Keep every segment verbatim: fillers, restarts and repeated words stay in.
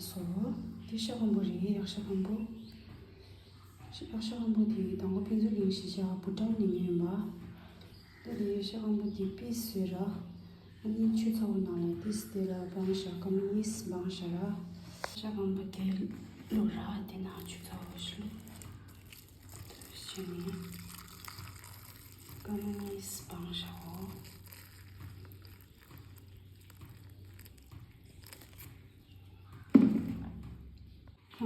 སོ། དེ་ཤ་སྐམ་པོ་རེད། ཡག་ཤ་སྐམ་པོ། ཤ- ཡག་ཤ་སྐམ་པོ་དེ་དང་པོ་ཕན་ཚུན་གླིང་གཞིས་ཆགས་བྷུ་ཊན་ནས་ཉོས་ཡིན་པ། ད་དེ་ཤ་སྐམ་པོ་དེ་པིས་བཟོས་ར། ཨ་ནི་ཆུ་ཚ་པོ་ནང་ལ་ཏིས་དེ་ལ་སྦང་ཤ་ཀ་མི་ནིས་སྦང་ཤ་ར། ཤ་སྐམ་པོ་དེ་བླུགས་ར། དེ་ནང་ཆུ་ཚ་པོ་ཞིག་བླུགས། དེ་བྱས་ནས་ཀ་མི་ནིས་སྦང་ཤ་འོ།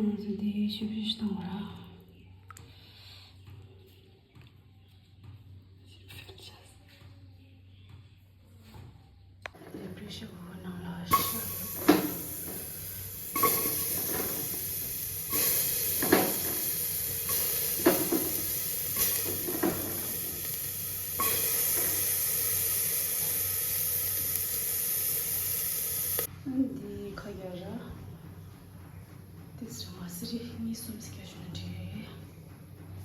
ང་ཚོ་དེ་ཤུབ་ཤུབ་བཏང་བ་ར། དེ་པྲེ་ཤར་ཀུ་ཀར་ནང་ལ་ཤར། འདི་ཁ་རྒྱག་ར། ཏིས་རང་ཨ་སི་རི་གཉིས་གསུམ་ཟིག་རྒྱག་ཤོག་ན་འགྲིག་རེད།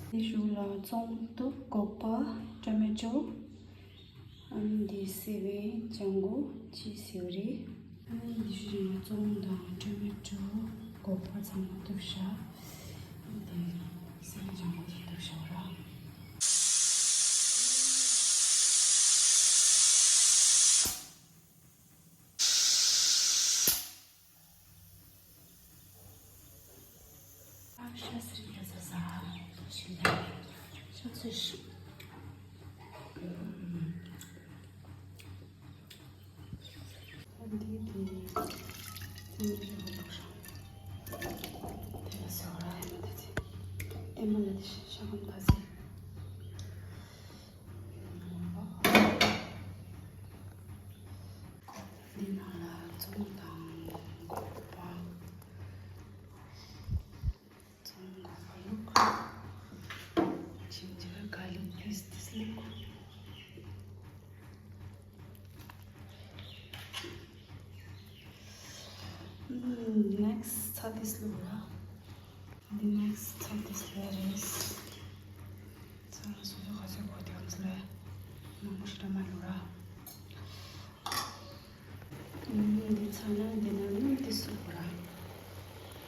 འདི་གཞུག་ལ་ཙོང་ཏོ་སྒོག་པ་ཊོ་མེ་ཊོ། ཨ་ནི་འདི་སེ་བན་ལྗང་གུ་ཅི་སེ་བ་རེད། ཨ་ནི་འདི་གཞུག་ལ་ཙོང་དང་ཊོ་མེ་ཊོ་སྒོག་པ་ཚང་མ་གཏུབ་བཞག་འདི་སེ་བན་ལྗང་གུ་ཅིག་གཏུབ་བཞག་ར། ཤ་སི་རི་ལ་ཟ་ཟ། ཤ་ཚོས་ཤིག་འདི་དེ་ཚིམ་ཞིག་འདུག་ཤག་དེ་ལ་ཟ་བ་ཨེ་མ་དེ་ཚེ་ཨེ་མ་ལ་དེ་ཤ་སྐམ་ད་ཟེ། འདི་ནང་ལ་ཙོང་དང་སྒོག་པ། ཙོང་སྒོག་པ་བླུགས། ཇིན་ཇར་གར་ལིག་པེ་སི་ཊི་བླུགས། ནེག་སི་ཊི་ཚྭ་ཏིས་བླུགས་ར། འདི་ནེག་སི་ཊི་ཚྭ་ཏིས་བླུགས་རེད། ཚྭ་ར་སོ་སོ་ག་ཚོད་དགོས་དེ་ག་ཚོད་ལས་མང་པོ་ཞིག་ར་མ་བླུགས་ར། འདི་ཚྭ་ན་འདི་ན་སྣུམ་ཏིས་བླུགས་ར།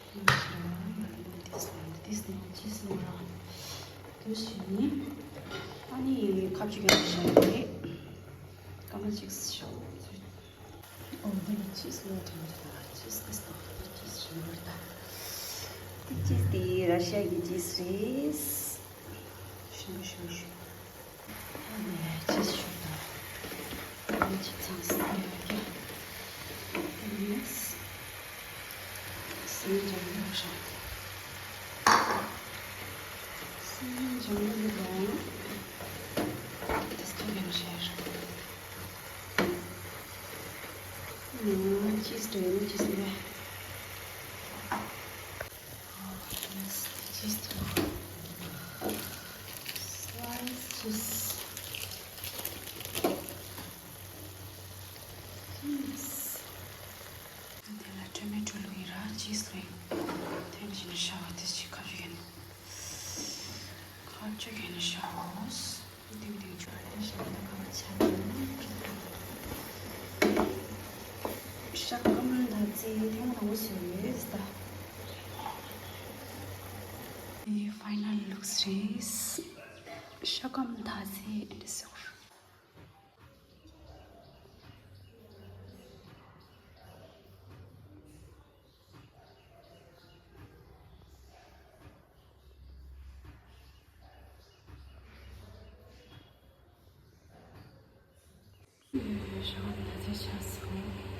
སྣུམ་ཞིག་ར་ཡང་སྣུམ་ཏིས་བླུགས་ར། ཏིས་ནས་ཅི་བླུགས་ར། དུས་ཞིག་ནི་ཨ་ནི་ཁ་ཅིག་ཡང་བཞག་རེད། སྐར་མ་གཅིག་ཤོག་འོ་འདི་ལ་ཅིས་ལོ་དྲན་གྱི་ན་ཅིས་ཏིས་ཏོག་ཏིས་ཅིས་ཞིམ་པར་ད། འདི་ཅིས་དེ་ར་ཤ་གི་ཅིས་རེད། ཞིམ་པོ་ཞིམ་པོ་ཞིམ་པོ། ཨ་ནི་ཅིས་ཞོག་ད། ཨ་ནི་ཅིས་ཚང་སི་ཡོད་ཀྱི། ཨ་ནི་སི་ནི་ལྗང་གུ་ཡོད་ཤག་སི་ནི་ལྗང་གུ་ཡོད་པ། ཏིས་ཁ་གན་ཤེར། ཅིས་དྲོད་ནི་ཅིས་ལས། ཅིས་དྲོད། སི་ལའི་སི་ཅིས། ཅིས། དེ་ལ་ཊོ་མེ་ཊོ་བླུགས་ཡིན་ར་ཅིས་ལུ་ཡིན། ཐེམ་བཞིན་ཤ་བ་དེ་ཅིག་ཁ་ཅིག་ཡིན། ཁ་ཅིག་ཡིན་ཤ་བ། ཏིང་ཏིང་ཆུ་ལ་ཤ་ལ་ཁ་བ་ཆ་ལ་ནི་ཀྲུག་ཀྲུག་ཤ་སྐམ་ད་ཙི་ཐེངས་དང་པོ་བཟོས་ཡོད་ད། འདི་ཕའི་ནལ་ལུགས་རེད། ཤ་སྐམ་ད་ཙི་འདི་བཟོས། ཞོགས་ད་ཆ་ཆགས་སོང་།